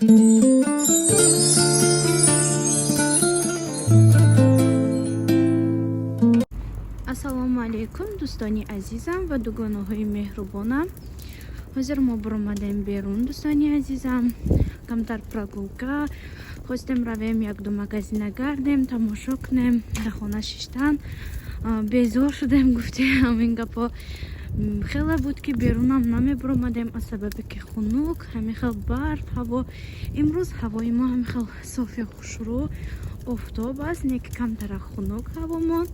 Ассалому алайкум, дӯстони азизам ва дугонаҳои меҳрубонам. Ҳозир мо баромадем берун, дӯстони азизам. Камтар прогулка хостем равем, якду магазина гардем, тамошо кунем. Дар хона шиштан безор шудем, гуфтем ин гапо. Хеле буд, ки берунам намебаромадем, аз сабабе ки хунук, ҳамин хел барф ҳаво. Имрӯз ҳавои мо ҳамин хел софи хушрӯ, офтоб аст, не ки камтара хунук ҳавомон.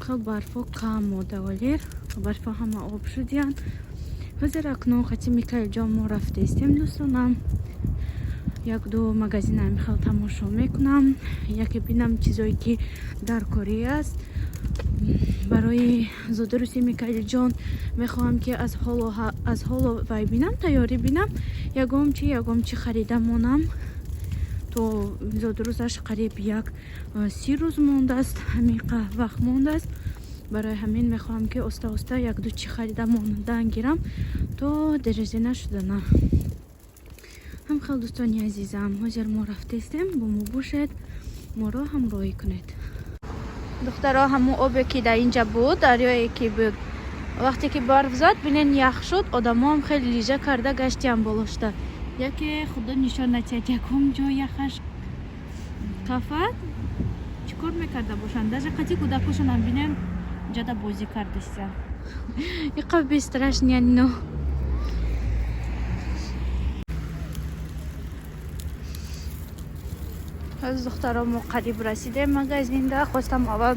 Хел барфо кам мода, вале барфо ҳама об шудиянд. Ҳозир акнун хати Микаилҷон мо рафтаистем, дӯстонам. Якду магазин ҳамин хел тамошо мекунам, яке бинам чизое ки дар корӣ аст барои зодрӯзи Микаилҷон. Мехоҳам, ки аз ҳоло вай бинам, тайёрӣ бинам, ягом чи харида монам. То зодрӯзаш қариб як 30 рӯз мондааст, ҳамин вақт мондааст. Барои ҳамин мехоҳам, ки оста оста якду чи харида мондан гирам, то дерезӣ нашудана. Ҳам хел, дӯстони азизам, ҳозир мо рафтаистем, бо мо бошед, моро ҳамроҳӣ кунед. Духтаро, ҳамун обе ки дар инҷа буд, дарёе ки буд, вақте ки барф зад, бинен, ях шуд. Одамоам хеле лижа карда гаштиам болошта. Яке худо нишон натиҳад, якум ҷо яхаш кафад, чӣ кор мекарда бошанд? Даже қати кӯдакошонам, бинен, ҷада бозӣ кардастиям. Иқа бестрашный но. Ҳоз, духтаро, мо қариб расидем магазинда. Хостам аввал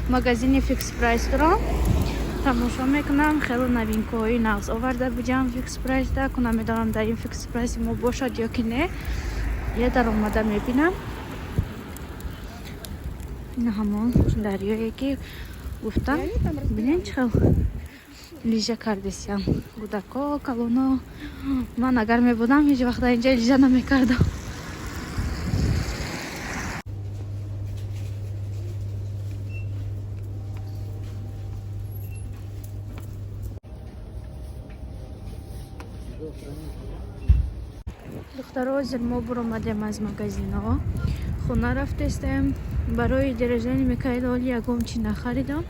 магазини Фикс Прайс дорам, тамошо мекунам. Хеле новинкаҳои нағз оварда будям Фикс Прайсда. Ку намедонам, дар ин Фикс Прайси мо бошад ё ки не, я даромада мебинам. Ин ҳамон дарёе ки гуфтам. Бинен, чӣ хел лижа кардесиям кӯдако, калоно. Ман агар мебудам, ҳеҷ вақт дар инҷа лижа намекардам. Духтаро, ҳозир мо буромадем аз магазинҳо, хона рафтестем. Барои день рождения Микаил оли ягон чи нахаридам,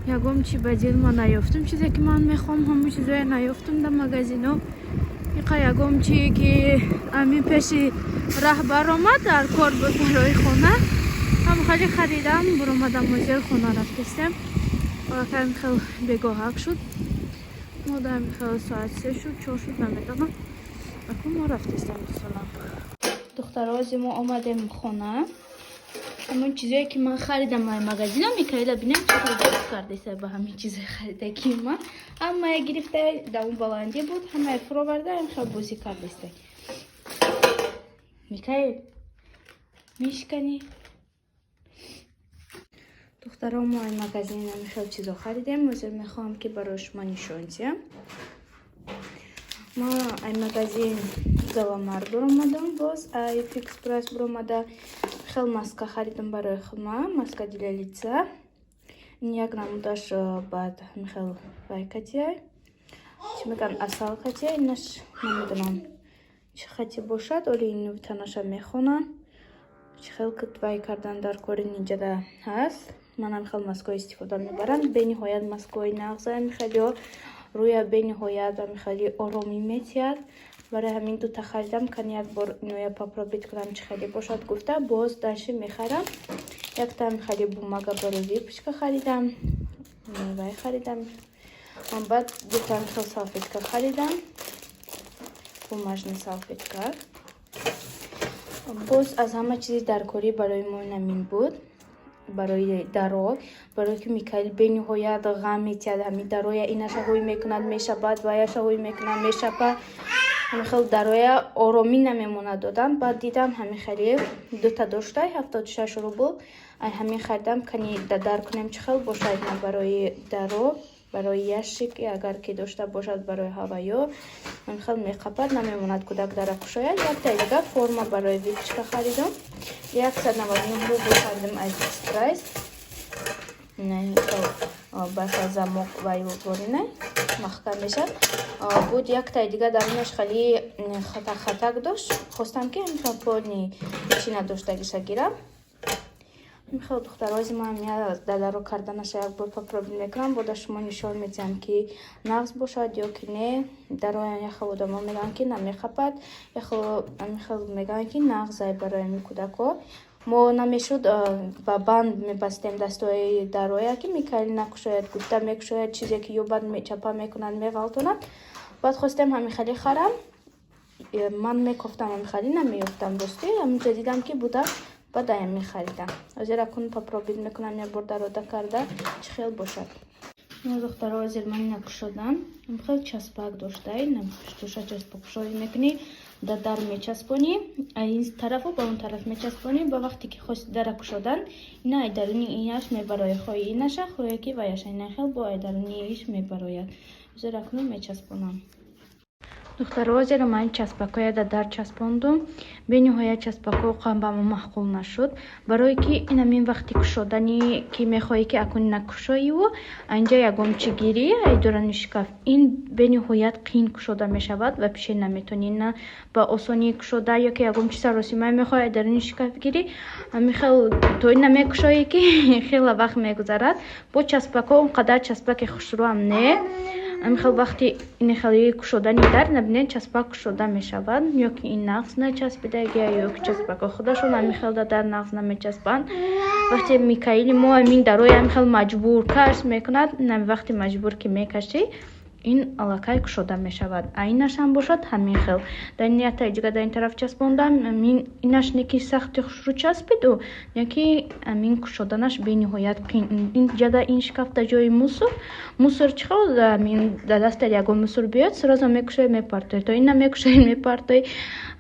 ягон чи ба дил ман наёфтум. Чизе ки ман мехоҳам, ҳамон чизое наёфтум дар магазино. Иқа ягон чи ки амин пеши раҳ баромад, дар кор буд барои хона, ҳам хеле харидам, буромадам. Ҳозир хона рафтестем. Аллакай хел бегоҳак шуд, мо дар хел соат 3 шуд, 4 шуд, намедонам. Акун мо рафтестем, дӯстонам. Духтаро, ҳозир мо омадем хона. Ҳамон чизое ки ман харидам ай магазина, Микаила бинем, чӣ хел бозӣ кардеса ба ҳамин чизои харидагии ман. Ҳамая гирифта, дар он баландӣ буд, ҳамая фуроварда, ҳам хел бозӣ кардеста. Микаил, мешиканӣ. Духтаро, мо ай магазин ҳамин хел чизо харидем. Ҳозир мехоҳам, ки барои шумо нишон диҳам. Ма ай магазин Галамар буромадам, боз ай Фикс Прайс буромада, хел маска харидам барои худма, маска для лица. Ин як намудаш, баъд ҳамин вай катияй, чӣ мегӯянд, асал катия. Инаш намедонам, чӣ хати бошад, оли ин танаша мехонам, чӣ хел вай кардан дар кори ниҷада ҳаст. Манам хел маскаҳо истифода мебарам. Бениҳоят маскаҳои нағза, хелео рӯя бениҳоят хеле оромӣ метиҳад. Барои ҳамин дута харидам, кани як бор иноя попробовать кунам, чӣ хеле бошад гуфта, боз дальше мехарам. Яктам хеле бумага барои выпечка харидам, вай харидам, баъд дутам хел салфетка харидам, бумажный салфетка. Боз аз ҳама чизи даркорӣ барои мо намин буд, барои даро, барое ки Микаил бениҳоят ғам метиҳад. Ҳамин дароя инаша ҳуй мекунад, мешабад, ваяша ҳуй мекунад, мешапад. Ҳамин хел дароя оромӣ намемонад додан. Баъд дидам, ҳамин хеле дута доштай, 76 рубл. Ай ҳамин харидам, кани дадар кунем, чӣ хел бошад на барои даро, барои ящик агар ки дошта бошад, барои ҳаваё ҳамин хел меқапад, намемонад кӯдак дара кушояд. Яктаи дига форма барои выпечка харидам, 199 рубл харидам аз Фикс Прайс. Ба замок вай ворина. Маҳкам мешавад. Буд яктаи дига, дарунаш хали хатак хатак дошт. Хостам, ки ҳамихел полный ҳечи надоштагиша гирам. Михел, духтарози ман, дадаро карданаша як бор попробовать мекунам, бода шумо нишон медиҳам, ки нағз бошад ё ки не. Дароян яхел одамо мегӯянд, ки намехапад, яхел михел мегӯянд, ки нағзай барои ҳамин кӯдакҳо. Мо намешуд, ба банд мебастем дастои дароя, ки Микаил накушояд, гуфта мекушояд, чизе ки ёбад, чапа мекунад, меғалтонад. Баъд хостем ҳамин хеле харам. Ман мекофтам, ҳамин хеле намеёфтам, ростӣ. Ҳаминҷа дидам, ки буда, баъд аями харидам. Ҳозир акун попробовать мекунам, як бор дарода карда, чӣ хел бошад. Духтаро, ҳозир ман ина кушодам. Хел часпак дошта, ина пуштуша часпаккушоӣ мекунӣ, да дар мечаспонӣ, ин тарафу ба он тараф мечаспонӣ. Ба вақте ки хости дара кушодан, ина ай даруни инаш мебарояд, хоҳи инаша, хоҳе ки ваяша, ина хел бо ай даруни иш мебарояд. Ҳозир акнун мечаспонам. Духтаро, ҳозир ман часпакҳоя дар дар часпондум. Бениҳоят часпакҳо ба мо маъқул нашуд, барое ки инамин вақти кушодани, ки мехоҳӣ, ки акун ина кушоиву инҷа ягон чи гирӣ ай дурани шкаф, ин бениҳоят қиин кушода мешавад ва пише наметонӣ на ба осонӣ кушода. Ё ки ягон чи саросимае мехоҳӣ ай даруни шкаф гирӣ, ҳамин то ина мекушоӣ, ки хеле вақт мегузарад. Бо часпакҳо он қадар часпаки хушрӯам не. Ҳамин вақти ин хеле кушодани дар, набинед, часпак кушода мешавад. Ё ки ин нағз начаспидагия, ё ки часпакҳо худашон ҳамин хел дар нағз намечаспанд. Вақте Микаили мо ҳамин дарои ҳамин хел маҷбур каш мекунад, вақте маҷбур ки мекашӣ, ин аллакай кушода мешавад. А инашам бошад ҳамин хел. Дар ин яктаи дига дар ин тараф часпондам. Инаш не ки сахти хушрӯ часпиду, не ки ҳамин кушоданаш бениҳоят қиин. Ин ҷада ин шкаф дар ҷои мусор. Мусор чӣ хел, ҳамин дар дастат ягон мусор биёяд, сразу мекушоӣ, мепартоӣ, то ина мекушоӣ, мепартоӣ.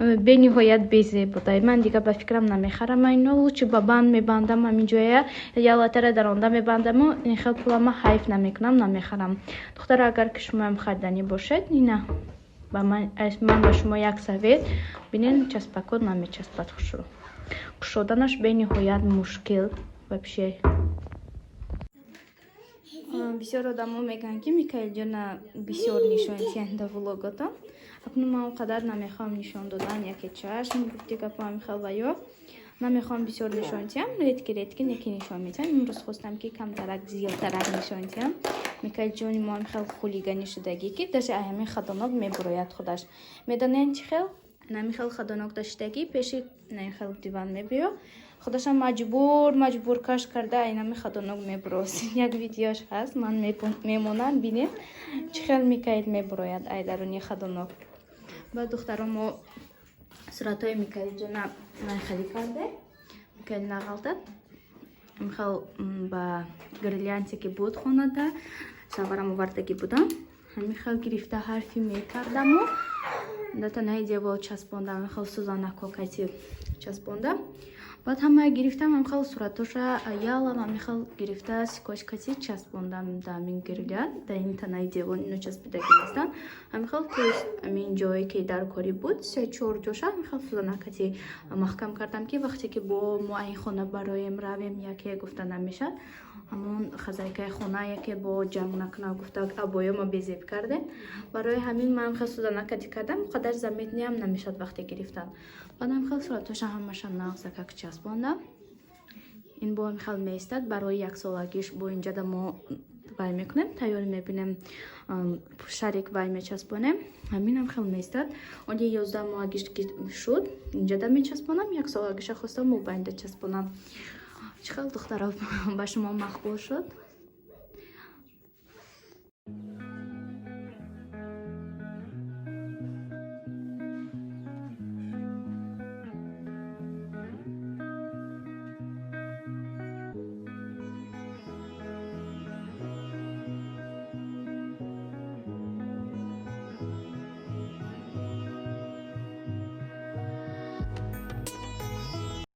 Бениҳоят безеб буда. Ман дига ба фикрам намехарам ино, лучше ба банд мебандам, ҳамин ҷоя я латара даронда мебандаму ин хел пулама ҳайф намекунам, намехарам. Духтара, агар ки шумоам хариданӣ бошед, ина ба ман ба шумо як совет: бинед, часпакҳо намечаспад хушрӯ, кушоданаш бениҳоят мушкил вообще. Бисёр одамо мегӯянд, ки Микаилҷона бисёр нишон диҳанд дар влоготон. Акнун ман он қадар намехоҳам нишон додан, яке чашм гуфти гапо, ҳамин хел ва ё намехоҳам бисёр нишон диҳам. Редко редко неки нишон медиҳам. Имрӯз хостам, ки камтарак, зиёдтарак нишон диҳам. Микаилҷони мо ҳам хел хулиганӣ шудагӣ, ки даже ҳамин ходунок мебурояд худаш. Медонед, чӣ хел? Ҳамин хел ходунок доштагӣ, пеши хел диван мебиё, худашам маҷбур маҷбур каш карда, инами ходунок мебурос. Як видеош ҳаст, ман мемонам, бинед, чӣ хел Микаил мебурояд ай даруни ходунок. Баъд, духтаро, мо суратҳои Микаилҷона хеле карде, Микаил нағалтад. Михел ба гирлянде, ки буд хонада, шаварам овардагӣ будам, ҳамин хел гирифта, ҳарфи мекардаму да танаи девол часпондам, хел сӯзанако кати часпондам. Баъд ҳамая гирифтам, ҳамхел суратоша ялам, ҳамихел гирифта, скотч кати часпондам да ҳамин гирлянд, да ин танаи девон ино часпидагӣ нестанд. Ҳамихел, то есть ҳамин ҷое, ки дар корӣ буд, се чор ҷоша ҳамихел сӯзанакати маҳкам кардам, ки вақте ки бо мо ин хона бароем равем, яке гуфта намешад, ҳамон хозяйкаи хона яке бо ҷанг накуна гуфта, обоёма безеб кардем. Барои ҳамин ман хел сӯзанакати кардам, қадар заметный ам намешад вақте гирифтан. Баъдам хел суратоша ҳамаша нағзакак часпондам. Ин бо хел меистад. Барои яксолагиш бо инҷада мо вай мекунем, тайёр мебинем, шарик вай мечаспонем. Ҳаминам хел меистад. Оли 11 моҳагиш ки шуд, инҷада мечаспонам, яксолагиша хостам мобайнда часпонам. Чӣ хел, духтаро, ба шумо мақбул шуд?